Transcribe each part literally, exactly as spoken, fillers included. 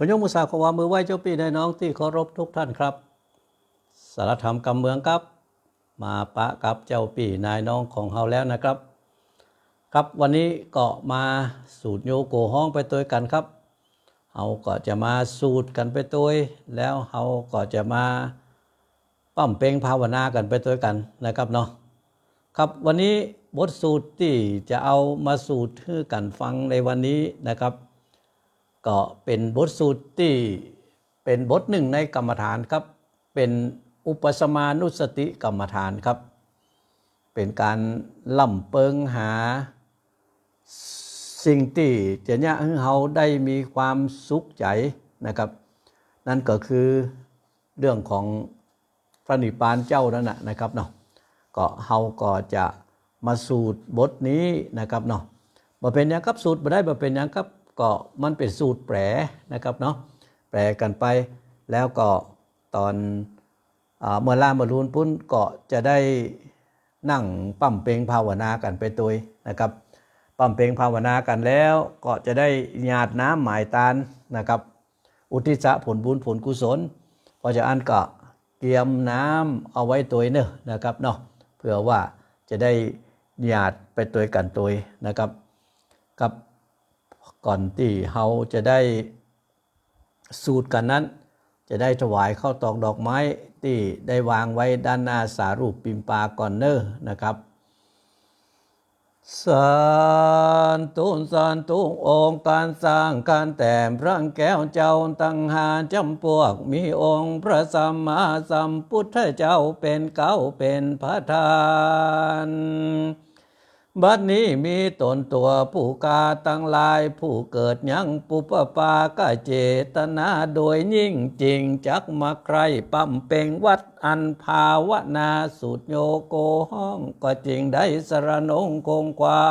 ขอยกมือสาขอความมือไหว้เจ้าปี้นายน้องตี้เคารพทุกท่านครับ สารธรรมกำเมืองครับ มาปะกับเจ้าปี้นายน้องของเฮาแล้วนะครับ ครับ วันนี้ก็มาสูตรโยโกฮ้องไปตวยกั๋นครับ เฮาก็จะมาสูตรกั๋นไปตวย แล้วเฮาก็จะมา ป้ำเป็งภาวนากั๋นไปตวยกั๋นนะครับเนาะ ครับ วันนี้บทสูตรตี้จะเอามาสูตรหื้อกั๋นฟังในวันนี้นะครับ ก็เป๋นบทสูตรตี้เป๋นบทนึ่งในกรรมฐานครับ เป๋นอุปสมานุสติกรรมฐานครับ เป๋นก๋านล่ำเปิงหา สิ่งตี้จะเยียะหื้อเฮาได้มีความสุขใจ๋นะครับ นั่นก็คือเรื่องของพระนิพพานเจ้านั่นน่ะนะครับเนาะ ก็เฮาก็จะมาสูตรบทนี้นะครับเนาะ บ่เป๋นหยังครับ สูตรบ่ได้ บ่เป๋นหยังครับ ก็มันเป๋นสูตรแปลนะครับเนาะ แปลกั๋นไป แล้วก็ต๋อน อ่า เมื่อลาเมื่อลูนปู๊นก็จะได้นั่งป้ำเป็งภาวนากั๋นไปตวยนะครับ ป้ำเป็งภาวนากั๋นแล้วก็จะได้หยาดน้ำหมายตานนะครับ อุทิศผลบุญผลกุศล เพราะฉะนั้นก็เกียมน้ำเอาไว้ตวยเน่อนะครับเนาะ เพื่อว่าจะได้หยาดไปตวยกั๋นตวยนะครับ ครับ ก่อนตี้เฮาจะได้ สูตรกั๋นนั้น จะได้ถวายข้าวตอกดอกไม้ตี้ได้วางไว้ด้านหน้าสารูปปิมปาก่อนเน่อนะครับ สาธุ สาธุ องค์ก๋านสร้างก๋านแต้มพระแก้วเจ้าตังห้าจ๋ำปวก มีองค์พระสัมมาสัมพุทธเจ้าเป๋นเก๊าเป๋นประธาน บัดนี้มีต๋นตั๋วผู้ข้าตังหลาย ผู้เกิดยังปุพพากเจตนาโดยยิ่งจริง จักมาใคร่ป้ำเป็งวัตรอันภาวนาสูตรโยโกฮ้อง ก็จึงได้สรณงคงไขว้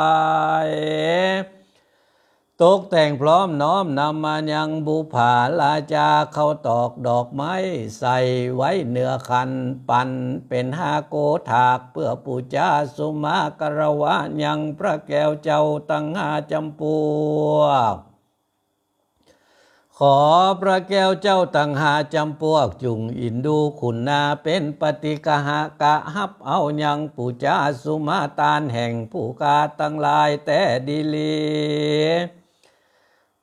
ตกแต่งพร้อมน้อมนำมายังบุปผาราจา ข้าวตอกดอกไม้ใส่ไว้เหนือขัน ปันเป๋นห้าโกฏฐาก เพื่อปู๋จาสุมาคารวะยังพระแก้วเจ้าตังห้าจ๋ำปวก ขอพระแก้วเจ้าตังห้าจ๋ำปวก จุ่งอินดูคุณนาเป๋นปาฏิกหะกะ ฮับเอายังปู๋จาสุมาตานแห่งผู้ข้าตังหลายแต่ดีหลี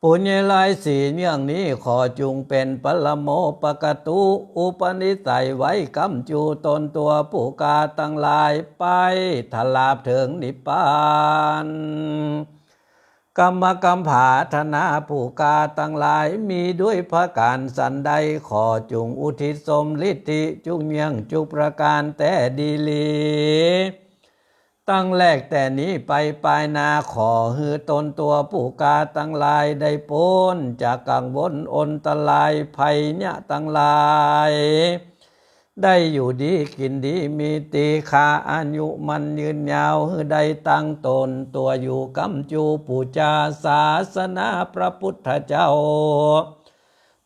ปุญญาลายศีลอย่างนี้ ขอจุ่งเป๋นปรโมปกตุ อุปนิสัยไว้ก๋ำจูต๋นตั๋วผู้ข้าตังหลาย ไปถลาบเถิงนิพพาน กรรมกำผาธนาผู้ข้าตังหลาย มีด้วยประก๋านสันใด ขอจุ่งอุทิศสมฤทธิ จุ่งเยี่ยงจุกประก๋านแต่ดีหลี ตั้งแรกแต่นี้ไปปายหน้า ขอหื้อต๋นตั๋วผู้ข้าตังหลาย ได้ป๊นจากกังวลอันตรายภัยยะตังหลาย ได้อยู่ดีกิ๋นดี มีตี้คาอายุมั่นยืนยาว หื้อได้ตั้งต๋นตั๋วอยู่ก๋ำจูปู๋จาศาสนาพระพุทธเจ้า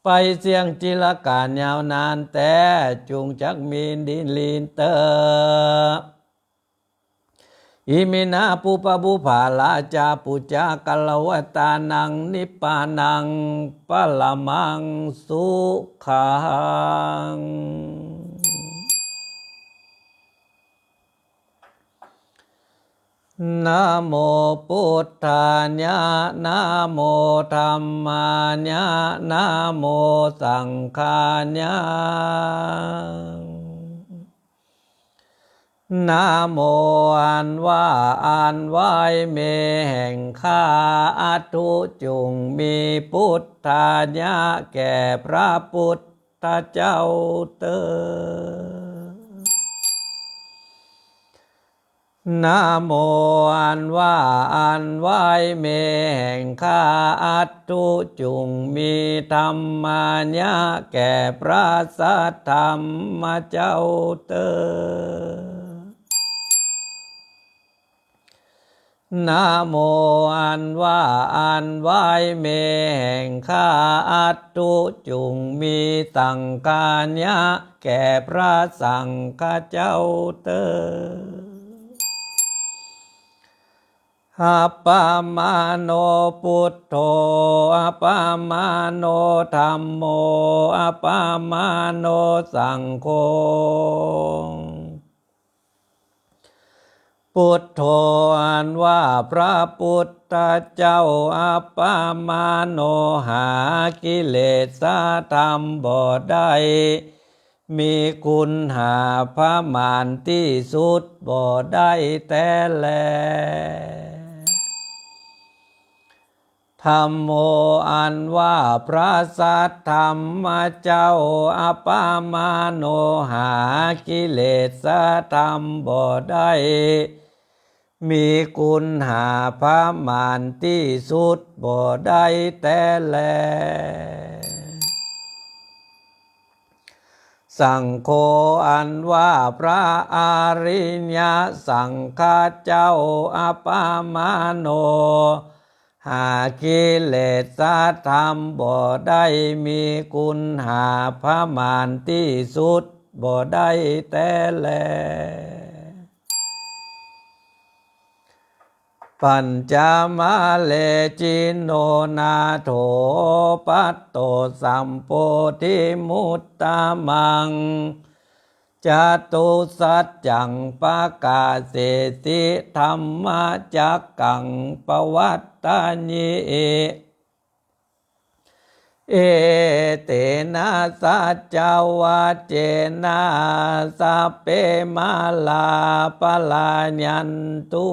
ไปเสี้ยงจิรกาลยาวนานแต๊ จุ่งจักมีดีหลีเต๊อะ อิมินาปุพพบุพผาราจาปุจจากัลวตานังนิพพานังปรมังสุขัง นะโมพุทธายะ นะโมธัมมายะ นะโมสังฆายะ นะโมอันว่าอันไหว้เมแห่งข้า อัตถุจุ่งมีพุทธายะแก่พระพุทธเจ้าเต๊อะ นะโมอันว่าอันไหว้เมแห่งข้า อัตถุจุ่งมีธัมมายะแก่พระสัทธรรมเจ้าเต๊อะ นะโมอันว่าอันไหว้เมแห่งข้า อัตถุจุ่งมีสังฆายะแก่พระสังฆเจ้าเต๊อะ อัปปมาโณ พุทโธ อัปปมาโณ ธัมโม อัปปมาโณ สังโฆ พุทโธ อันว่าพระพุทธเจ้า อัปปมาโณ หากิเลสธรรมบ่ได้ มีคุณหาประมาณตี้สุดบ่ได้แต๊แล ธัมโม อันว่าพระสัทธรรมเจ้า อัปปมาโณ หากิเลสธรรมบ่ได้ มีคุณหาประมาณตี้สุดบ่ได้แต๊แล สังโฆ อันว่าพระอริยสังฆเจ้า อัปปมาโณ หากิเลสธรรมบ่ได้ มีคุณหาประมาณตี้สุดบ่ได้แต๊แล ปัญจมาเล จินโนนาโถ ปัตโต สัมโพธิมุตตมัง จตุสัจจัง ปะกาเสสิ ธัมมจักกัง ปะวัตตะญิ เอเตนะ สัจจวะเจนะ สัพเพ มาลา ปะลายันตุ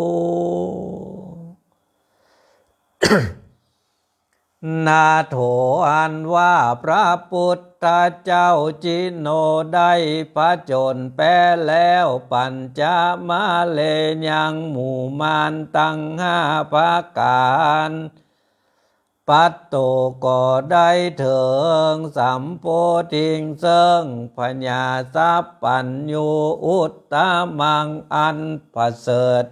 นาโถ อันว่าพระพุทธเจ้า จินโน ได้ผจญแป๊แล้ว ปัญจมาเล ยังหมู่มารตังห้าประก๋าน ปัตโต ก็ได้เถิง สัมโพธิง เซิ่งพญาสัพพัญญู อุตตมัง อันประเสริฐ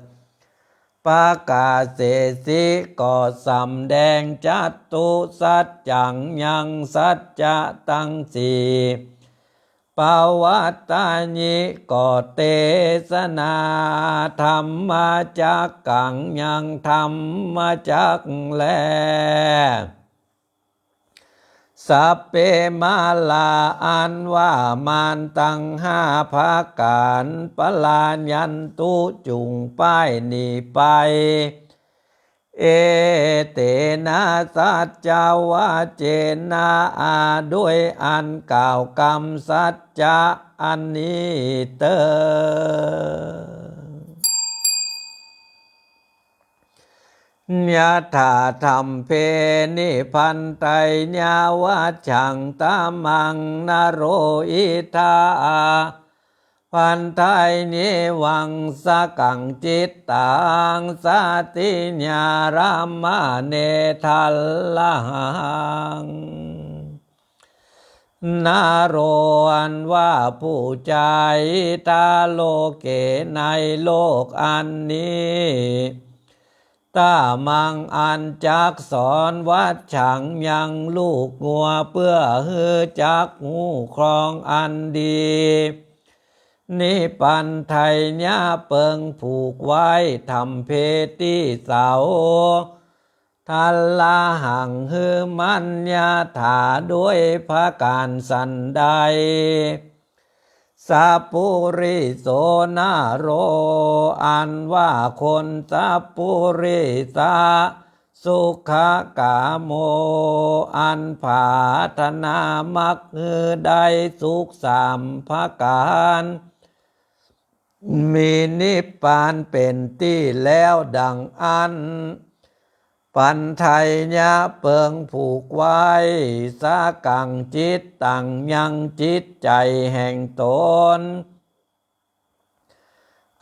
ปะกาเสสิ ก็สำแดง จตุสัจจัง ยังสัจจะตังสี่ ปะวัตตะญิ ก็เตสนา ธัมมจักกัง ยังธรรมจักรแล สัพเพ มาลา อันว่ามารตังห้าประก๋าน ปะลายันตุ จุ่งป้ายหนีไป เอเตนะ สัจจวะเจนะ อา ด้วยอันกล่าวกำสัจจะอันนี้เตอ ยะถาธัมเภ นิพพันธัญญาวัชชัง ธัมมัง นะโร อิทธา พันธัญญิวัง สะกัง จิตตัง สะติญา รัมมะเน ทัลลหัง นะโร อันว่าผู้ใจ้ ทา โลเก ในโลกอันนี้ ธัมมัง อันจักสอน วัชชัง ยังลูกงัว เปื้อหื้อจักฮู้ครองอันดี นิพพันธัญญา เปิงผูกไว้ ธัมเภ ตี้เสา ทัลลหัง หื้อมั่น ยะถา ด้วยประก๋านฉันใด สัปปุริโส นะโร อันว่าคนสัปปุริสะ สุขะกาโม อันปรารถนามักหื้อได้สุขสามประก๋าน มีนิพพานเป๋นตี้แล้วดังอั้น ปันธัญญะ เปิงผูกไว้ สะกัง จิตตัง ยังจิตใจ๋แห่งตน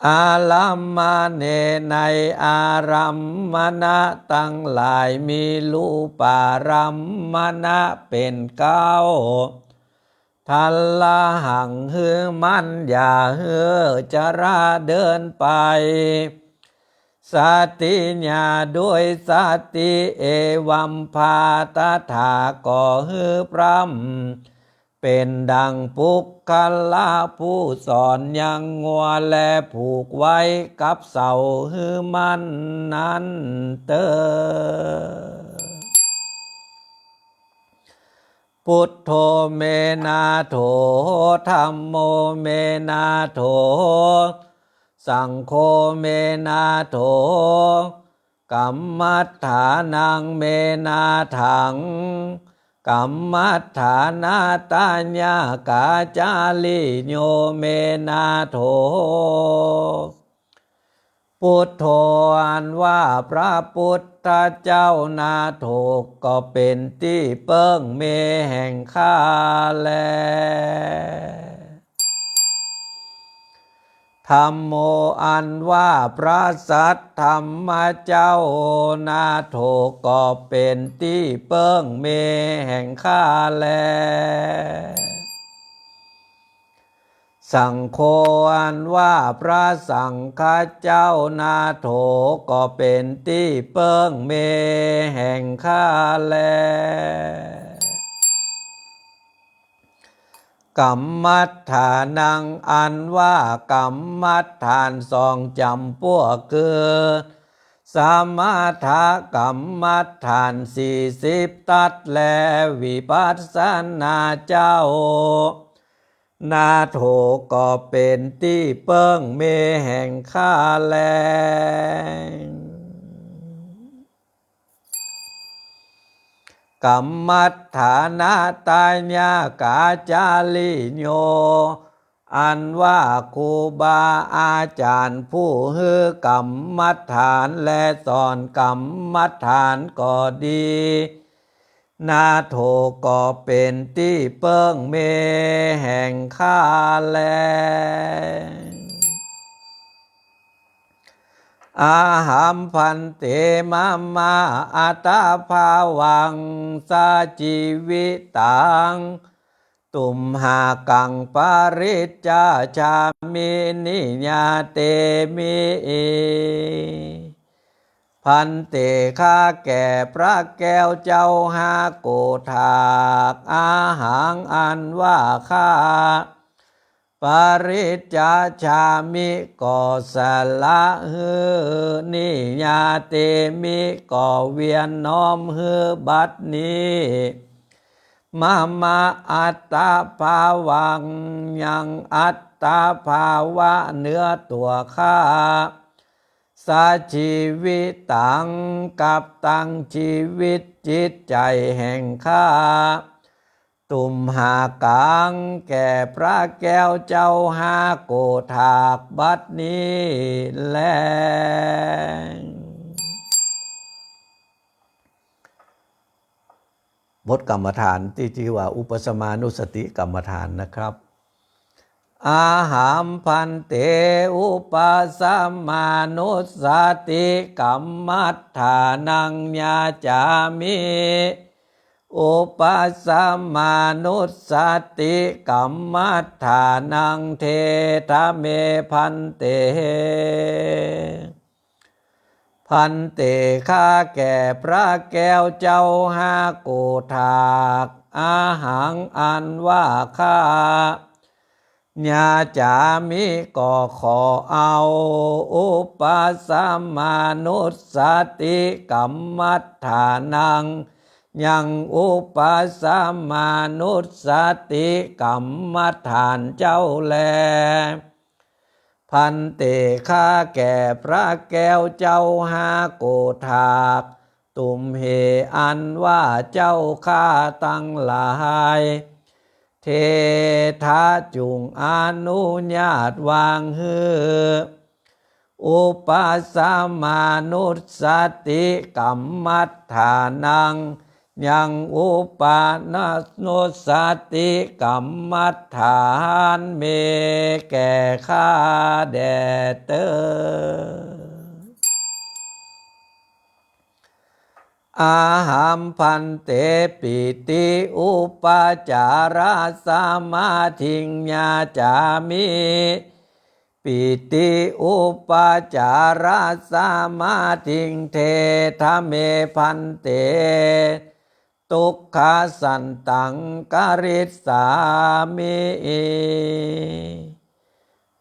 อารัมมะเน ในอารัมมณะตังหลาย มีรูปารัมมณะเป๋นเก๊า ทัลลหัง หื้อมั่น อย่าหื้อจะละเดินไป สะติญา ด้วยสติ เอวัม ปาตถา ก็หื้อพร่ำ เป๋นดั่งปุคคละผู้สอนยังงัว และผูกไว้กับเสาหื้อมั่นนั้นเต๊อ พุทโธ เม นาโถ ธัมโม เม นาโถ สังโฆ เม นาโถ กัมมัฏฐานัง เม นาถัง กัมมัฏฐานาตายะกาจาลิโย เม นาโถ พุทโธ อันว่าพระพุทธเจ้านาโถ ก็เป๋นตี้เปิ้งเมแห่งข้าแล ธัมโม อันว่าพระสัตย์ธรรมเจ้านาโถ ก็เป๋นตี้เปิ้งเมแห่งข้าแล สังโฆ อันว่าพระสังฆเจ้านาโถ ก็เป๋นตี้เปิ้งเมแห่งข้าแล กัมมัฏฐานัง อันว่ากัมมัฏฐานสองจ๋ำปวก คือ สมถกัมมัฏฐานสี่สิบตัด และวิปัสสนาเจ้านาโถ ก็เป๋นตี้เปิ้งเมแห่งข้าแล กัมมัฏฐานาตายะกาจาลิโย อันว่าครูบาอาจ๋ารย์ผู้หื้อกัมมัฏฐานและสอนกัมมัฏฐานก็ดี นาโถ ก็เป๋นตี้เปิ้งเมแห่งข้าแล อะหัง ภันเต มะมะ อัตถะภาวัง สะจีวิตัง ตุมหากัง ปะริจจามิ นิยาเตมิ ภันเต ข้าแก่พระแก้วเจ้าห้าโกฏฐาก อะหัง อันว่าข้า ปะริจจามิ ก็สละหื้อ นิยาเตมิ ก็เวียนน้อมหื้อบัดนี้ มะมะ อัตถะภาวัง ยังอัตถภาวะเหนือตั๋วข้า สะจีวิตัง กับตังจีวิตจิตใจ๋แห่งข้า ตุมหากัง แก่พระแก้วเจ้าห้าโกฏฐากบัดนี้แล บทกรรมฐานตี้จื้อว่าอุปสมานุสติกรรมฐานนะครับ อะหัง ภันเต อุปสมานุสติกรรมมัฏฐานัง ยาจามิ อุปสมานุสติกรรมมัฏฐานัง เทถะเม ภันเต ภันเต ข้าแก่พระแก้วเจ้าห้าโกฏฐาก อะหัง อันว่าข้า ยาจามิ ก็ขอเอา อุปสมานุสติกรรมมัฏฐานัง ยังอุปสมานุสติกรรมมัฏฐานเจ้าแล ภันเต ข้าแก่พระแก้วเจ้าห้าโกฏฐาก ตุมเห อันว่าเจ้าข้าตังหลาย เทถะ จุ่งอนุญาตวางหื้อ อุปสมานุสติกรรมมัฏฐานัง ยังอุปสมานุสติกรรมมัฏฐาน เม แก่ข้าแด่เต๊อ อะหัง ภันเต ปิติอุปจาระสมาธิง ยาจามิ ปิติอุปจาระสมาธิง เทถะเม ภันเต ต ทุกขัสสันตัง กริสสามิ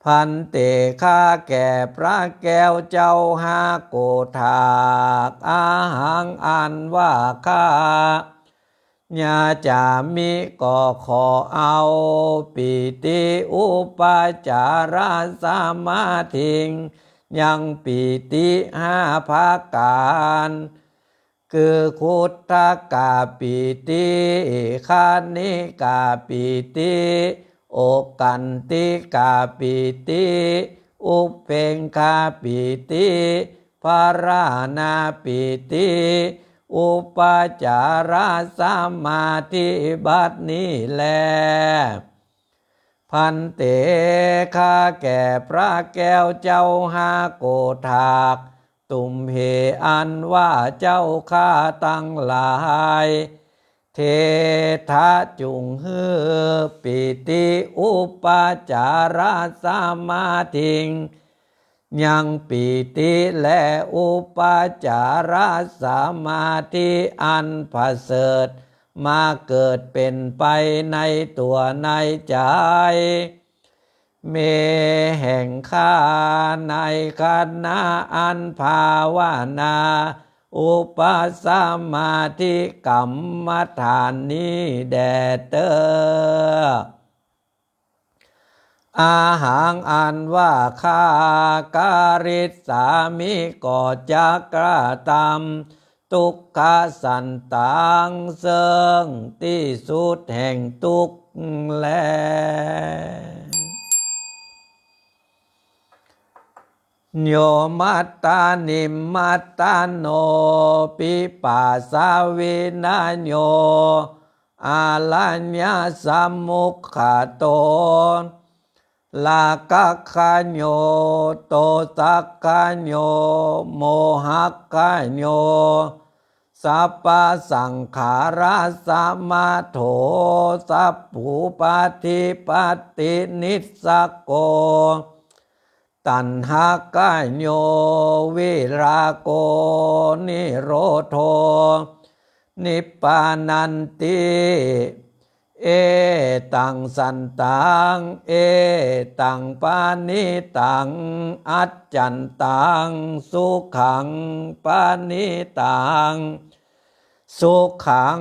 ภันเต ข้าแก่พระแก้วเจ้าฮาโกฏาก อาหัง อันว่าข้า ยาจามิ ก็ขอเอา ปิติ อุปจารสมาธิง ยังปิติห้าประก๋าน คือ ขุททกปิติ ขณิกปิติ โอกันติกปิติ อุปเปกขาปิติ ภาราณาปิติ อุปจารสมาธิบัดนี้แล ภันเต ข้าแก่พระแก้วเจ้าฮาโกฏาก ตุมเห อันว่าเจ้าข้าตังหลาย เทถะ จุ่งหื้อ ปิติ อุปจารสมาธิง ยังปิติและอุปจารสมาธิอันประเสริฐ มาเกิดเป๋นไปในตั๋วในใจ๋ เม แห่งข้า ในขณะอันภาวนา อุปสมาธิกรรมฐานนี้แด่เต๊อะ อาหัง อันว่าข้า กริสสามิ ก็จะกระทำ ทุกขัสสันตัง ซึ่งตี้สุดแห่งทุกข์แล โย มัตตานิมมัตตาโน ปิปาสาวินโย อารัญญะสามุคคาโต ราคะขโย โทสะขโย โมหะขโย สัพพะสังขารัสสะมะโถ สัพพุปาทิปัตตินิสสะโก ตัณหะขโย วิราโก นิโรโธ นิพปานันติ เอตัง สันตัง เอตัง ปะณิตัง อัจจันตัง สุขัง ปะณิตัง สุขัง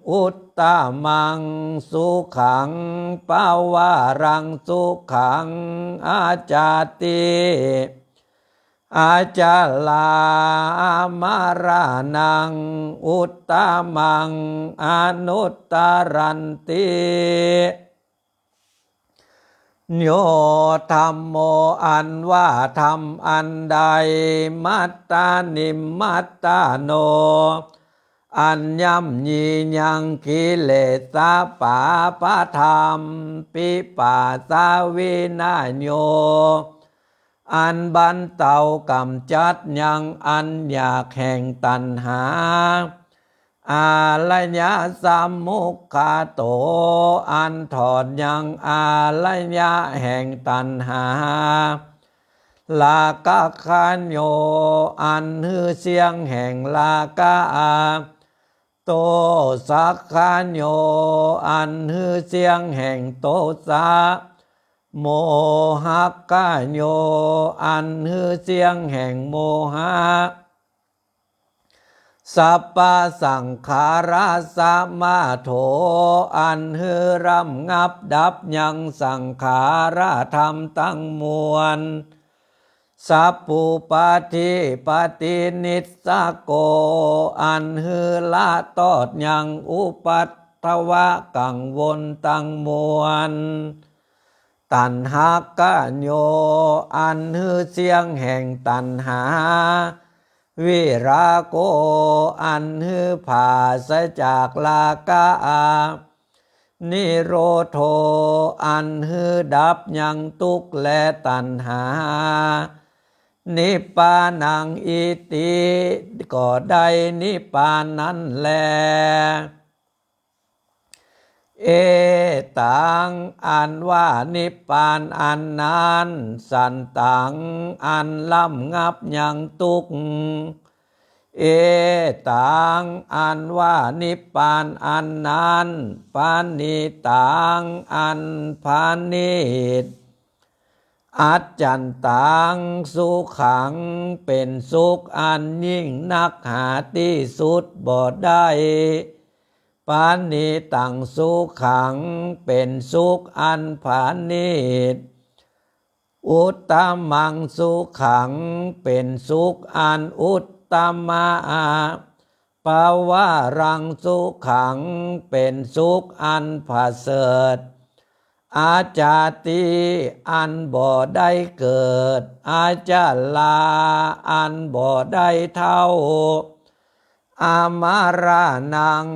อุตตะมัง สุขัง ปะวะรัง สุขัง อาจาติ อาจารา อมะระณัง อุตตะมัง อนุตตะรันติ โย ธัมโม อันว่าธรรมอันใด มัตตานิมมัตตาโน อันย่ำยียังกิเลสปาปะธรรม ปิปาสาวินโย อันบรรเตากำจัดยังอันอยากแห่งตัณหา อารัญญะสามุคคาโต อันถอนยังอารัญญะแห่งตัณหา ราคะขโย อันหื้อเสี้ยงแห่งราคะ โทสะขโย อันหื้อเสี้ยงแห่งโทสะ โมหะขโย อันหื้อเสี้ยงแห่งโมหะ สัพพะสังขารัสสะมะโถ อันหื้อระงับดับยังสังขารธรรมตังมวล สัพพุปาทิปัตตินิสสะโก อันหื้อละตอดยังอุปัทวะกังวลตังมวล ตัณหะขโย อันหื้อเสี้ยงแห่งตัณหา วิราโก อันหื้อผาศจากราคะ นิโรโธ อันหื้อดับยังทุกข์และตัณหา นิพพานัง อิติ ก็ได้นิพพานนั้นแล เอตัง อันว่านิพพานอันนั้น สันตัง อันระงับยังทุกข์ เอตัง อันว่านิพพานอันนั้น ปะณีตัง อันประณีต อัจจันตัง สุขัง เป๋นสุขอันยิ่งนัก หาตี้สุดบ่ได้ ปะณีตัง สุขัง เป๋นสุขอันประณีต อุตตมัง สุขัง เป๋นสุขอันอุตตมะ ปะวะรัง สุขัง เป๋นสุขอันประเสริฐ อาจาติ อันบ่ได้เกิด อาจารา อันบ่ได้เฒ่า อมรานัง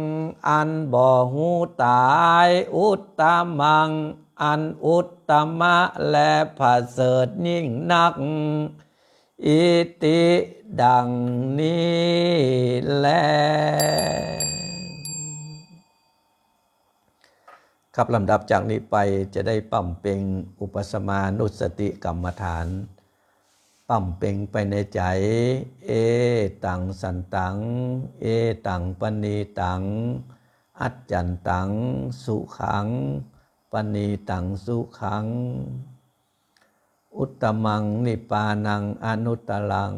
อันบ่ฮู้ต๋าย อุตตมัง อันอุตตมะและประเสริฐยิ่งนัก อิติ ดังนี้แล ครับ ลำดับจากนี้ไปจะได้ป๋ำเป็งอุปัสสมานุสติกรรมฐาน ป๋ำเป็งไปในใจ๋ เอตัง สันตัง เอตัง ปะณีตัง อัจจันตัง สุขัง ปะณีตัง สุขัง อุตตมัง นิพพานัง อนุตตรัง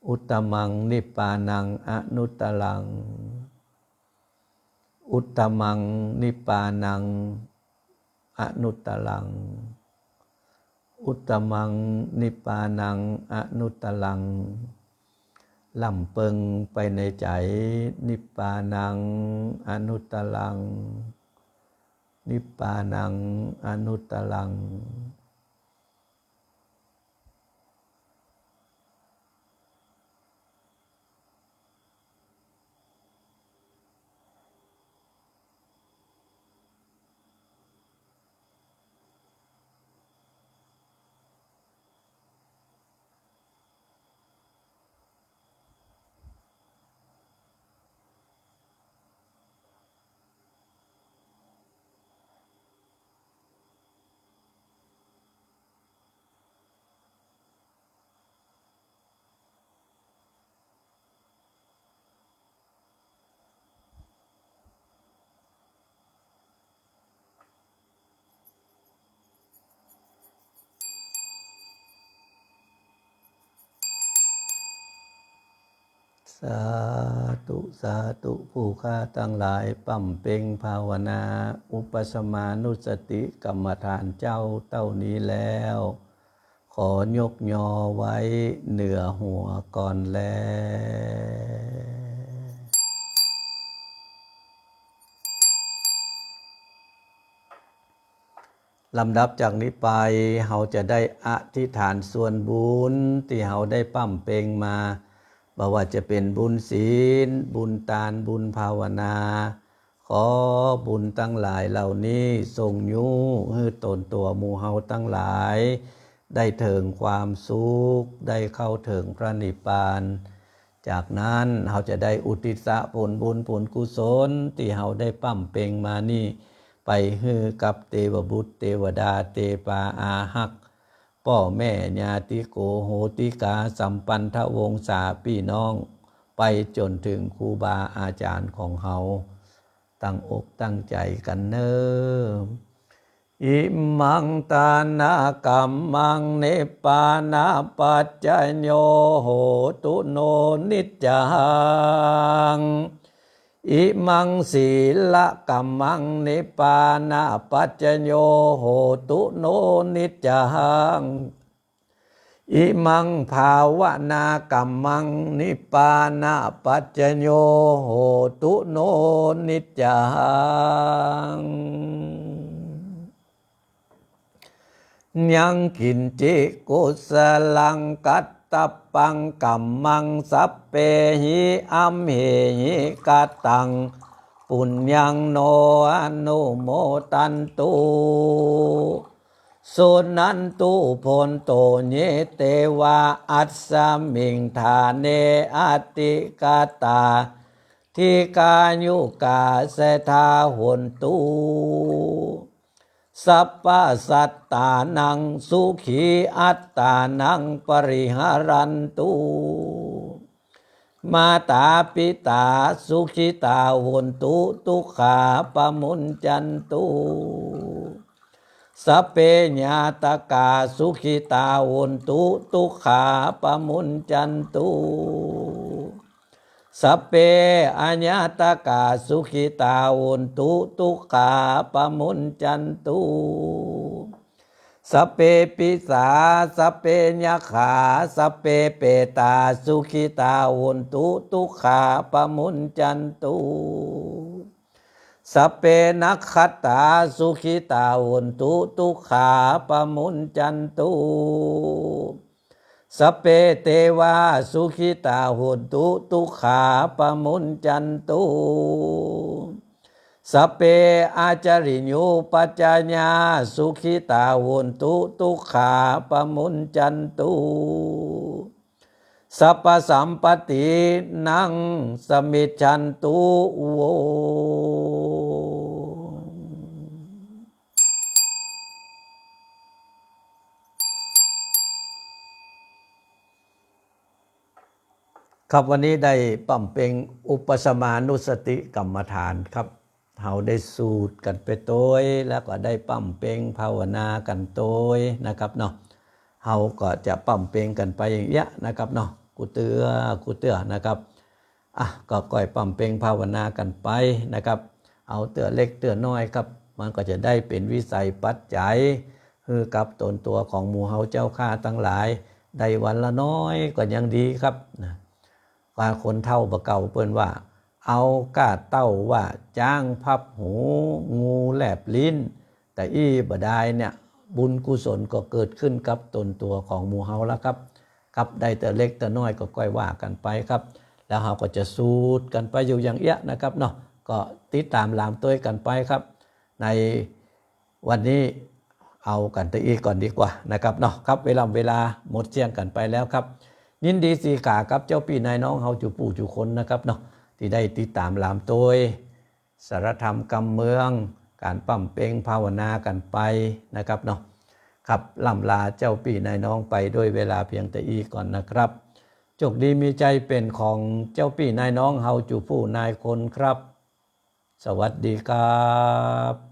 อุตตมัง นิพพานัง อนุตตรัง อุตตมัง นิพพานัง อนุตตรัง อุตตมัง นิพพานัง อนุตตรัง ลำเปิงไปในใจ๋ นิพพานัง อนุตตรัง นิพพานัง อนุตตรัง สาธุ สาธุ ผู้ข้าตังหลาย ป๋ำเป็งภาวนา อุปัสสมานุสติกรรมฐานเจ้าเต้านี้แล้ว ขอยกยอไว้เหนือหัวก่อนแล ลำดับจากนี้ไป เฮาจะได้อธิษฐานส่วนบุญตี้เฮาได้ป๋ำเป็งมา บ่ว่าจะเป๋นบุญศีล บุญตาน บุญภาวนา ขอบุญตังหลายเหล่านี้ส่งยู้หื้อต๋นตั๋วหมู่เฮาตังหลาย ได้เถิงความสุข ได้เข้าเถิงพระนิพพาน จากนั้นเฮาจะได้อุทิศผลบุญผลกุศลตี้เฮาได้ป๋ำเป็งมานี้ ไปหื้อกับเตวบุตรเตวดา เตปาอาฮัก ป้อแม่ญาติโกโหติกา สัมปันธวงศาปี้น้อง ไปจ๋นเถิงครูบาอาจ๋ารย์ของเฮา ตั้งอกตั้งใจ๋กั๋นเน่อ อิมังทานกัมมัง นิพพานะปัจจโย โหตุ โน นิจจัง อิมังสีลกัมมัง นิพพานะปัจจโย โหตุ โน นิจจัง อิมังภาวนากัมมัง นิพพานะปัจจโย โหตุ โน นิจจัง ยังกิญจิกุสลังกัตตปังกัมมัง สัพเพหิ อัมเหหิ กะตัง ปุญญัง โน อนุโมทันตุ สุนันตุ โพนโต เย เตวา อัสสมิง ฐาเน อธิกาตา ทีฆายุกา สะทา โหนตุ สัพพะสัตตานัง สุขีอัตตานัง ปริหะรันตุ mātā pitā sukhitā hontu dukkhā pamuñcantu. Sabbe ñātakā sukhitā hontu dukkhā pamuñcantu. Sabbe aññātakā sukhitā hontu dukkhā pamuñcantu. Sabbe pisā sabbe yakkhā sabbe petā sukhitā hontu dukkhā pamuñcantu. Sabbe nakkhattā sukhitā hontu dukkhā pamuñcantu. Sabbe devā sukhitā hontu dukkhā pamuñcantu. Sabbe ācariyūpajjhāyā sukhitā hontu dukkhā pamuñcantu. Sabbasampattī naṃ samijjhantu vo. ครับ วันนี้ได้ปำเป็งอุปสมานุสติกรรมฐานครับ เฮาได้สูตรกั๋นไปตวย แล้วก็ได้ปำเป็งภาวนากั๋นตวยนะครับเนาะ เฮาก็จะปำเป็งกั๋นไปอย่างเอี้ยนะครับเนาะ กู้เตื้อกู้เตื้อนะครับ อ่ะ ก็ก้อยปำเป็งภาวนากั๋นไปนะครับ เอาเตื้อเล็กเตื้อน้อยครับ มันก็จะได้เป๋นวิสัยปัจจัย หื้อกับตนตั๋วของหมู่เฮาเจ้าข้าตังหลาย ได้วันละน้อยก็ยังดีครับ นะ ว่าคนเฒ่าบ่าเก่าเปิ้นว่า เอาก้าเต้าว่าจ๊างพับหู งูแลบลิ้น แต่อี้บ่ดายเนี่ย บุญกุศลก็เกิดขึ้นกับตนตั๋วของหมู่เฮาแล้วครับ ครับ ได้เตื้อเล็กเตื้อน้อยก็ก้อยว่ากั๋นไปครับ แล้วเฮาก็จะสูตรกั๋นไปอยู่อย่างเอี้ยนะครับเนาะ ก็ติดต๋ามหลามตวยกั๋นไปครับ ในวันนี้เอากั๋นเต้าอี้ก่อนดีกว่านะครับเนาะ ครับ เวลา เวลาหมดเสี้ยงกั๋นไปแล้วครับ ยินดีสีขากับเจ้าปี้นายน้องเฮาจู๋ผู้จู๋คนนะครับเนาะ ตี้ได้ติดต๋ามหลามตวย สาระธรรมกำเมือง ก๋านปำเป็งภาวนากั๋นไปนะครับเนาะ ครับ ล่ำลาเจ้าปี้นายน้องไปด้วยเวลาเพียงเต้าอี้ก่อนนะครับ โจคดีมีชัยเป๋นของเจ้าปี้นายน้องเฮาจู๋ผู้นายคนครับ สวัสดีครับ